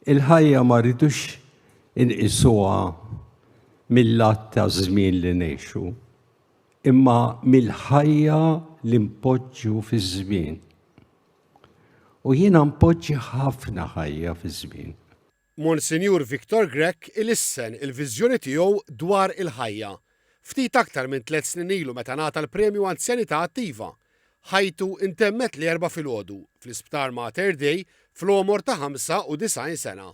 Il-ħajja ma rridux inqisuha mill-lat ta' żmien li ngħixu, imma mill-ħajja li npoġġu fiż-żmien. U jiena npoġġi ħafna ħajja fiż-żmien. Monsinjur Victor Grech ilissen il-viżjoni tiegħu dwar il-ħajja. Ftit aktar minn tlett snin ilu meta ngħata l-Premju Anzjanità Attiva. Ħajtu ntemmet l-Erbgħa filgħodu, fl-Isptar Mater Dei, fl-għomor ta' 95 sena.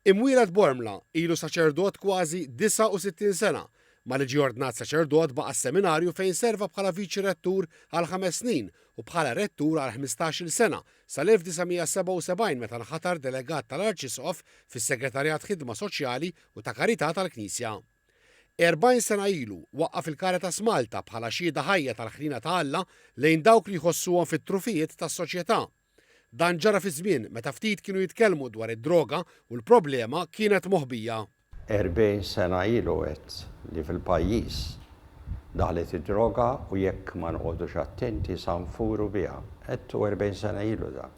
Imwieled Bormla, ilu saċerdot kważi 69 sena. Malli ġie ordnat saċerdot baqa' s-seminarju fejn serva bħala viċi rettur għal ħames snin u bħala rettur għal ħmistax-il sena sal-1977 meta nħatar delegat tal-Arċisqof fis-Segretarjat Ħidma Soċjali u ta' Karità tal-Knisja. 40 sena ilu waqqaf il-Caritas Malta bħala xhieda ħajja tal-ħniena ta' Alla lejn dawk li jħossuhom fit-trufijiet tas-soċjetà. Dan ġara fi żmien meta ftit kienu jitkellmu dwar id-droga u l-problema kienet moħbija. 40 sena ilu għedt li fil-pajjiż daħlet id-droga u jekk ma noqogħdux attenti sa nfuru biha. Għedtu 40 sena ilu dan.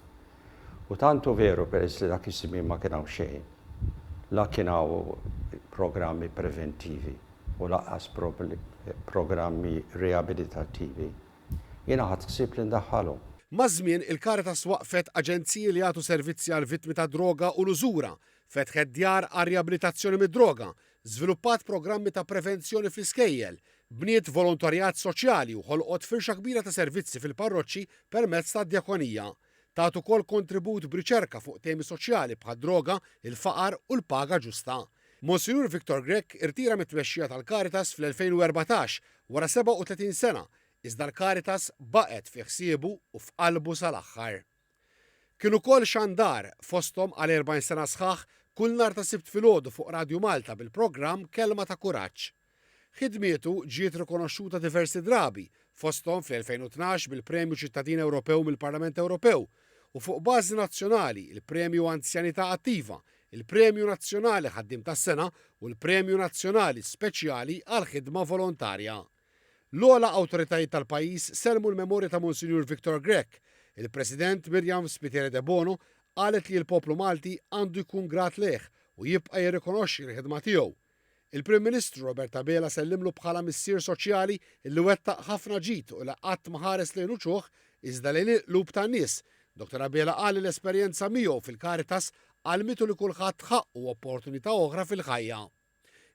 U tant hu veru peress li dak iż-żmien ma kien hawn xejn. La kien hawn programmi preventivi u lanqas programmi riabilitattivi. Jiena ħadt ħsieb li ndaħħalhom. Maż-żmien, il-Caritas waqqfet aġenziji li jagħtu servizzi għall-vittmi tad-droga u l-użura, fetħet djar għar-riabilitazzjoni mid-droga, żviluppat programmi ta' prevenzjoni fl-iskejjel, bniet volontarjat soċjali u ħolqot firxa kbira ta' servizzi fil-parroċċi permezz tad-djakonija. Tat ukoll kontribut b'riċerka fuq temi soċjali bħad-droga, il-faqar u l-paga ġusta. Monsinjur Victor Grech irtira mit-tmexxija tal-Caritas fl-2014 wara 37 sena, iżda l-Caritas baqgħet fi ħsiebu u f'qalbu sal-aħħar. Kien ukoll xandar, fosthom għal 40 sena sħaħ kull nhar ta' Sibt filgħodu fuq Radju Malta bil-programm Kelma ta' Kuraġġ. Ħidmietu ġiet rikonoxxuta diversi drabi, fosthom fl-2012 bil-Premju Ċittadin Ewropew mill-Parlament Ewropew u fuq bażi nazzjonali l-Premju Anzjanità Attiva, il-Premju Nazzjonali Ħaddiem tas-Sena u l-Premju Nazzjonali Speċjali għall-Ħidma Volontarja. L-ogħla awtoritajiet tal-pajjiż sellmu l-memorja ta' Monsinjur Victor Grech. Il-President Myriam Spiteri Debono qalet li l-poplu Malti għandu jkun grat lejh u jibqa' jirrikonoxxi l-ħidma tiegħu. Il-Prim Ministru Robert Abela sellimlu bħala missier soċjali li wettaq ħafna ġid u li qatt ma ħares lejn uċuħ iżda lejn il-qlub tan-nies. Dottor Abela qal li l-esperjenza miegħu fil-Caritas għallmitu li kulħadd ħaqqu opportunità oħra fil-ħajja.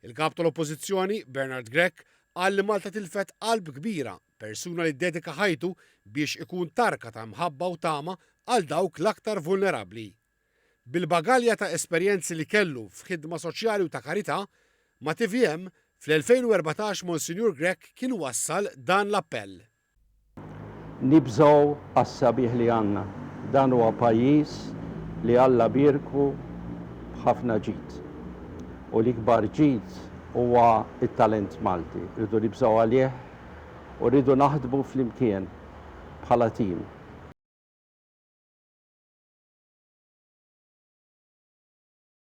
Il-Kap tal-Oppożizzjoni, Bernard Grech, qal li Malta tilfet qalb kbira, persuna li ddedika ħajtu biex ikun tarka ta' mħabba u tama għal dawk l-aktar vulnerabbli. Bil-bagalja ta' esperjenzi li kellu f'ħidma soċjali u ta' karità, ma' tvm, fl-2014 Monsinjur Grech kien wassal dan l-appell. Nibżgħu għas-sabiħ li għandna. Dan huwa pajjiż li Alla bierku b'ħafna ġid. U l-ikbar ġid huwa t-talent Malti. Rridu nibżgħu għalih u rridu naħdmu flimkien bħala tim.